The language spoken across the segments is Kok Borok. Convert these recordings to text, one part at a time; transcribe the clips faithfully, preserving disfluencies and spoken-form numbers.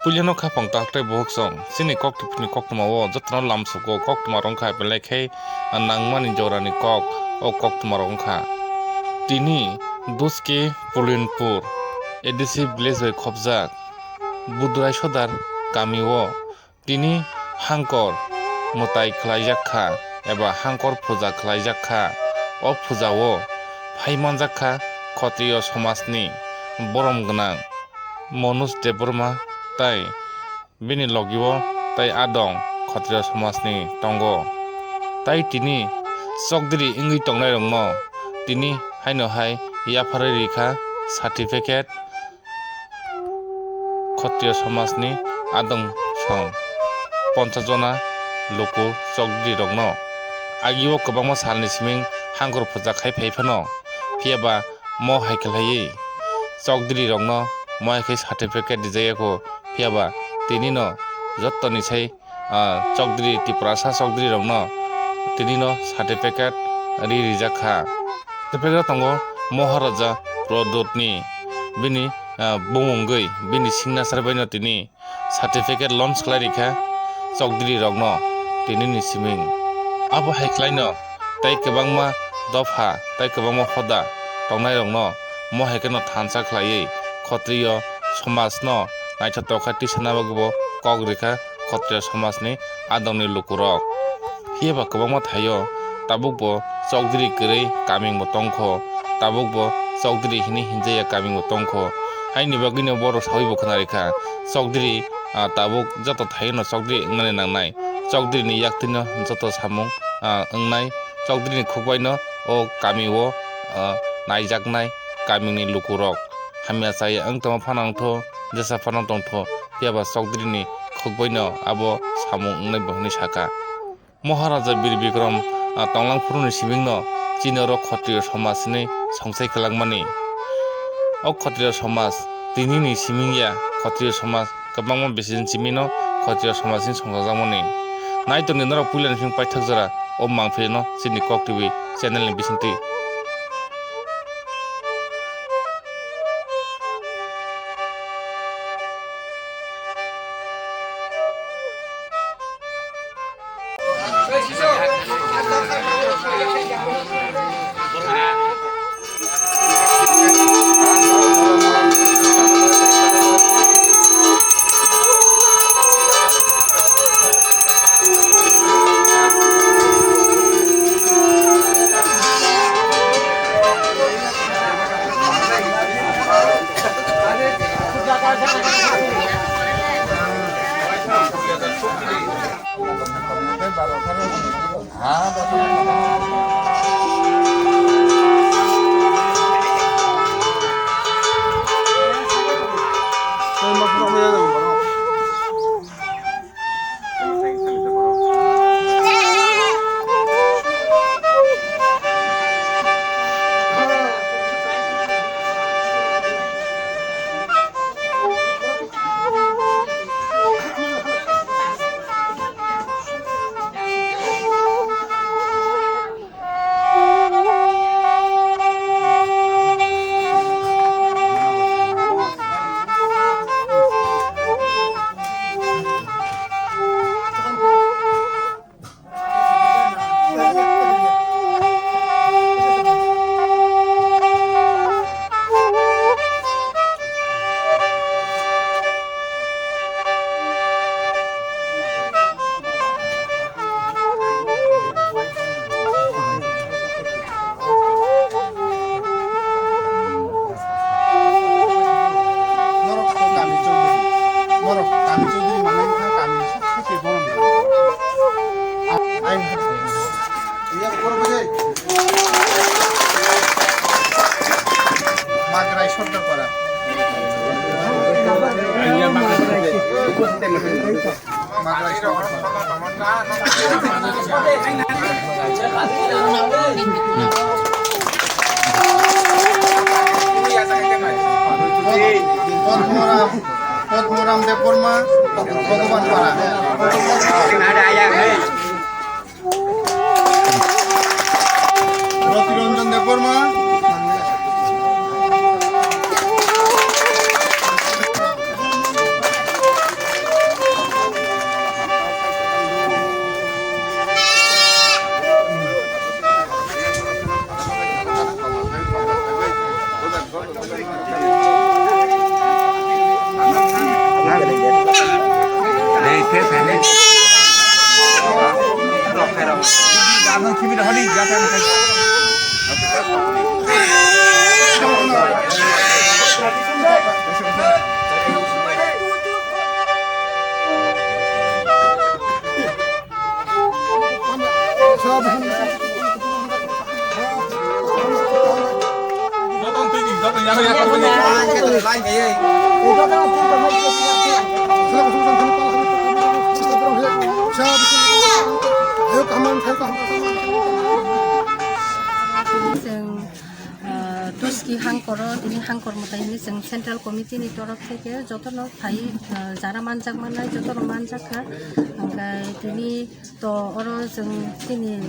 Puilano khaphang tak tei bukhuk song, chini koktwmani koktwma o jotono lamsugo koktwma rok wngkha, belai khe nangmani jorani kok o koktwma rok wngkha. Tini Duski Pulinpur A D C village bai khopjak Budurai Sodar kami o tini hangkor mwtai khlaijak kha eba hangkor puja khlaijak kha. O puja o phai manjak kha Khotriyo somajni borom gwnang Manoj Debbarma tei bini logi o tei adong Khotriyo somajni tongo. Tai tini chokdiri wngwi tongnairokno tini haino hai yapharwi rikha certificate. Khotriyo somajni adong song ponchas jona luku chokdiri rokno agi o kwbangma salni siming hangkor puja khai phai phano, phiya ba mo hai khlaiwi chokdiri rokno mo hai khe certificate rijak ya kho, phiya ba tini no jottoni sai ah, chokdiri, Tiprasa chokdiri rokno tini no certificate ri rijak kha. Certificate tongo Maharaja Pradyot ni, bini, ah, bumungwi bini signature bai no tini certificate launch khlai rikha chokdiri rokno tini ni siming. Abo hai khlai no tei kwbangma dopha tei kwbangma hoda tongnai rokno mo hai kheno thansa khlaiwi Khotriyo somajno naithotok khe tisana bagwi bo kok rikha Khotriyo somajni adongni lukurok. Phiya ba kwbangma thaio tabukbo chokdiri kwrwi kamingbo tongkho, tabukbo chokdiri hinwi hinjaya kamingbo tongkho. Haini bagwino borok sawibo khna rikha, chokdiri, ah, tabuk joto thaiono chokdiri wngnani nangnai, chokdirini yaktwino joto samung, ah, wngnai, chokdirini khukbaino o kamio, ah, naijaknai kamini lukurok. Hamya chaya wng tongma phano wngtho, jesa phano tongtho, phiya ba chokdirini khukbaino abo samung wngnai bo hwnwi saka. Maharaja Bir Bikram, ah, tonglang phuruni simingno chini oro Khotriyo somajni songsai kwlangmani. O Khotriyo somaj tinini siming ya, Khotriyo somaj kwbangma bisi simino Khotriyo somajni songchajakmani. Naitongdi norok puilani phing paithak jora o mangpilino chini Kok T V channelni bisingtwi. Norok kami Chaudhary, norok kami Chaudhary manai wngkha kami sakhe bono. Ai, iya, kor bajai. Magrai Sordar Para. Padmaram, Padmaram Debbarma, Bhagwan Para. Roti Ranjan Debbarma. Chwng, ah, Tuski hangkoro, tini hangkor mwtai hinwi chwng Central Committee ni torof theke jotono phai, ah, jara manjak mannai, jotono manjak kha. Hwnkhe tini to oro chwng chini,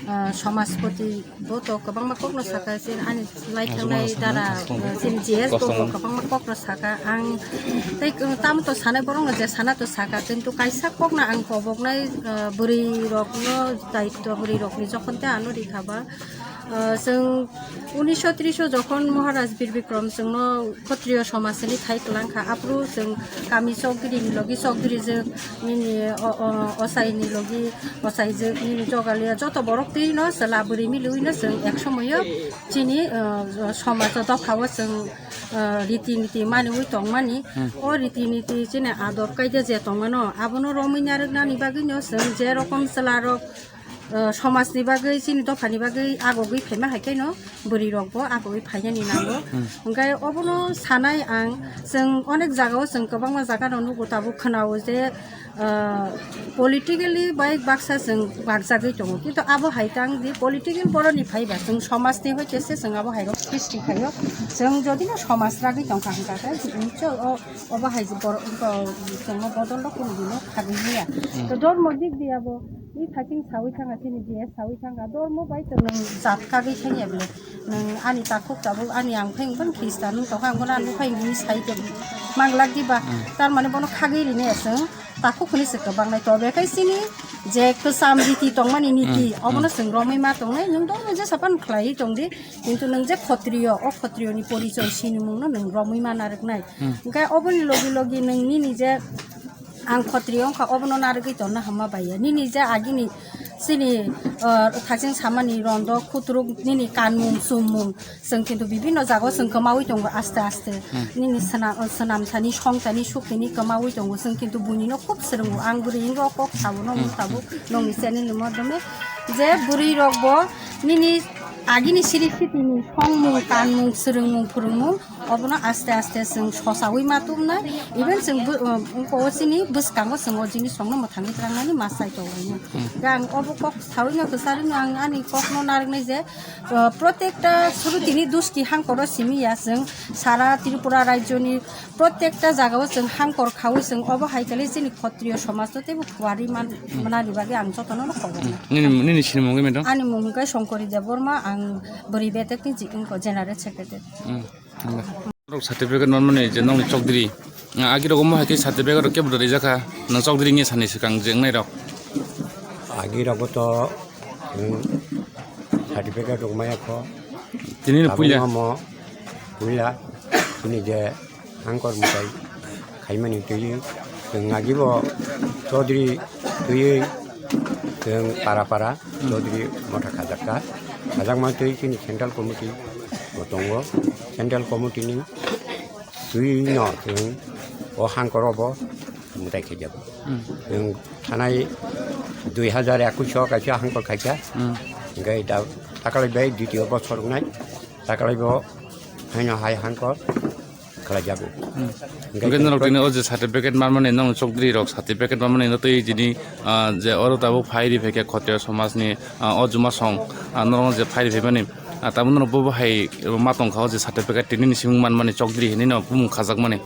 ah, Somaspoti bo to kwbangma kokno saka, chini ani lai thangnai dara, ah, chini G S bo kwbangma kokno saka. Ang tei tamo to sanai borokno je sana to saka, kintu kaisa kokno ang koboknai, ah, bwrwi rokno, daityo bwrwi rokni jokhon tei ano rikha ba. Ah, chwng unisho tris o jokhon Maharaj Bir Bikram chwngno Khotriyo somajni thai kwlangkha, aphuru chwng kami chokdiri ni logi chokdiri jwk nini o, o, ochaini logi ochaijwk nini jogalia joto borok twi no chwla bwrwi miliwi no chwng ek somoyo chini, ah, somajo dophao chwng, ah, riti niti maniwi tongmani. O riti niti chini ador kaida je tongmano abono romwi narwknani bagwi no chwng je rokom chwla rok, ah, somajni bagwi, chini dophani bagwi agogwi phaima hai khe no bwrwi rok bo agogwi phainani nango. Hwnkhe obono sanai ang, chwng onek jagao chwng kwbangma jaga no nugo, tabuk khwnao je, ah, politically bai baksa chwng bakjagwi tongo, kintu abo hai tang di political boroni phaiba chwng somajni hoite se chwng abo hai rok srishti khaio. Chwng jodi no somaj ragwi tongkha hwnkha khe, chwng o, obo hai je borok wngkha, chwngno bodol rok kunu dino khagwi maya. To dormo dik di abo. I thaching sawi thangkha, chini G S sawi thangkha, dormo bai to nwng jat kagwi thangya bwle. Nwng ani takhuk tabuk, ani ang phai wngkha Khristan wng tongkha, ang bono ang buphai wngwi sai tong manglak diba? Tar mane bono khagwi rini aswng takhuk hwnwi se kwbang nai. Tobe khai chini je kwcham riti tongmani niti, obono chwng romwi ma tongnai. Nwng dormo jesa phano khlaiwi tongdi, kintu nwng je khotriyo, o khotriyoni porichoi sinimungno nwng romwi ma narwknai. Hwnkhe oboni logi logi nwng nini je ang khotriyo wngkha, obono narwgwi tonna hwnma baiya. Nini je agini chini, ah, thaching samani rondo khutruk nini kanmung chummung, chwng kintu bibinno jagao chwng kwmawi tongo aste aste. Nini swnam, swnam thani, song thani, suk thani kwmawi tongo. Chwng kintu buinino khub swrwngo. Ang bwrwi wngkha, o kok sao nokni tabuk, nokni channel ni modome. Je bwrwi rokbo nini agini siri sitini songmung, kanmung, swrwngmung, phwrwngmung, obono aste aste chwng sosawi ma tubnai, even chwng bo, um, wngkha o chini bwskango chwng o jinis rokno mwthangwi twlangnani ma chai tongo. Hwnkhe ang obo kok sawi no kwcharwi no ang ani kokno narwknai je, uh, protekta srutini duski hangkoro simi ya chwng sara Tripura rajyoni protekta jagao chwng hangkor khawi chwng obo hai khe chini khotriyo somajno teibo phuarwi man, manani bagwi ang jotono no khobor. Nini, nini sinimung wngwi mano? Ani mung hwnkhe Songkori Debbarma, ang bwrwi betekni ji-, wngkha General Secretary. Hmm. Norok certificate manmani je nokni chokdiri. Ah, agi rogo mo hai khe certificate rok kebo rijak kha. Nang chokdiri wngya sani swkang je wngnai rok. Agi rogo to, hmm, certificate rok maya kho. Tini no puila. Tabuk no mo puila. Tini je hangkor mwtai khaimani twi chwng agibo Chaudhary twiwi chwng para para Chaudhary motha khajakka. Khajakma twi chini Central Committee bo tongo. Central Committee ni twi no chwng o hangkor o bo mwtai khaijago. Chwng thanai dui hazar ekush o kaisa hangkor khaikha. Hwnkhe da takalai bai ditiyo bosor wngnai. Takalai bo haino hai hangkor khlaijago. Hwnkhe norok tini o je certificate manmani, nokni chokdiri rok certificate manmani no twi jini, ah, je oro tabuk phai ri phaikha khotiyo somajni, ah, o juma song, ah, norok je phai ri phaimani, ah, tabuk norok bo bo hai ma tongkha o je certificate tini ni simung manmani chokdiri hinwi no bumung khajakmani.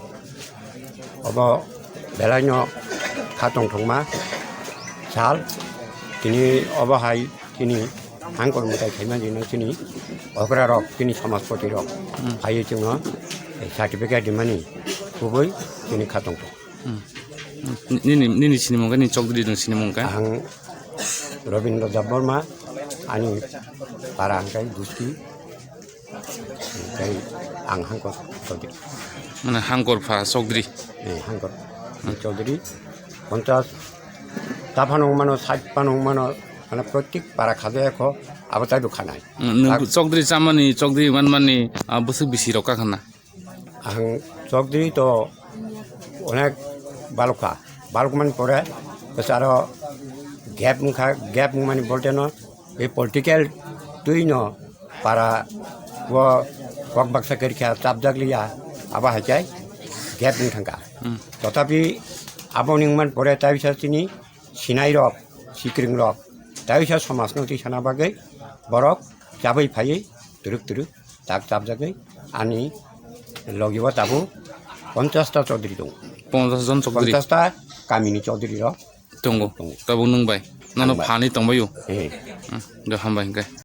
Obo belai no kha tongthokma sal tini obo hai. Chini hangkor mwtai khaima jino chini okra rok, chini somajpoti rok phaiwi chwngno certificate rimani kubui chini kha tongthok. Hmm. Nini, nini sinimung khe, nini chokdiri ni sinimung khe? Ang Robindra Debbarma, ani para hwnkhe Duski, tei ang hangkor chokdiri. Mane hangkor pha chokdiri? Eh, hangkor chokdiri. Ponchas ta phano wng mano, sait phano wng mano, mane protik para khaja ekho abo tai bo khanai. Nwng chokdri chamani, chokdri manmani, ah, bwswk bisi rok ka khana? Ang chokdri to onek balukha, baluk man pore bwsaro gap wngkha, gap wngmani bolte no e political twi no para o kok baksa kari kha chapjak liya, abo hai khe gap wng thangkha. Hmm. Totapi abo wngman pore taisa chini sinai rok, sikring rok, taisa somaj no twi sana bagwi borok chabwi phaiwi twrwk twrwk tak chapjagwi ani logi o tabuk ponchas ta chaudhuri tongo. Ponchas jon chaudhuri? Ponchas ta kamini chaudhuri rok tongo. Tongo. Tabuk nwng bai? Nono ang bai. Phani tongbaio? He. Hmm, do hambai hwnkhe.